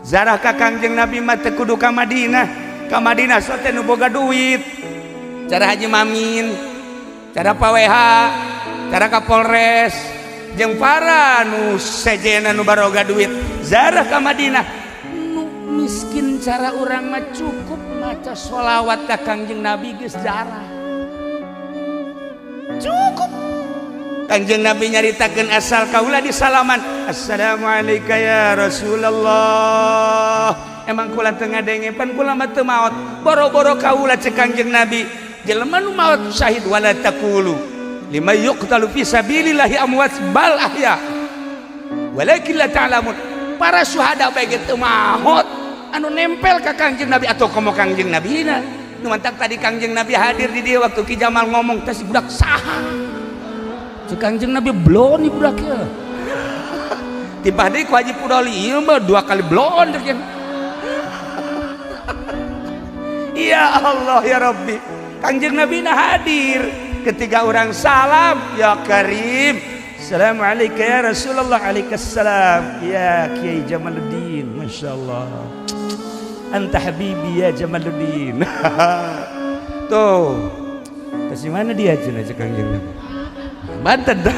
Zarah ka Kangjeng Nabi mah teu kudu ka Madinah. Ka Madinah so teh nu boga duit. Cara Haji Mamin, cara Pak WH, cara Kapolres, jeung para nu sejena nu baroga duit. Zarah ka Madinah. Nu miskin cara urang mah cukup maca sholawat ka Kangjeng Nabi geus zarah. Cukup. Kangjeng Nabi nyaritakeun asal kaula di salaman. Assalamualaikum ya Rasulullah. Emang kula teu ngadenge pan kula mah teu maot. Boro-boro kaula cek Kangjeng Nabi. Jelema nu maot syahid wala taqulu lima yuqtalu fi sabilillahi amwat bal ahya. Walakin la ta'lamun. Para syuhada bae ge teu maot anu nempel ka Kangjeng Nabi atau komo Kangjeng Nabi na. Nu mantak tadi Kangjeng Nabi hadir di dia waktu Ki Jamal ngomong teh si budak saha. Cek Kangjeng Nabi blon budak ya. Tiba deui ku Haji Pudoli ieu mah dua kali blon cek. Ya Allah ya Rabbi. Kangjeng Nabi na hadir ketika orang salam ya Karim. Assalamualaikum ya Rasulullah. Alaikassalam ya Kiai Jamaluddin. Masya Allah. Anta habibi ya Jamaluddin. Tuh. Kasih mana dia cenah cek Kangjeng Nabi. Banten dah.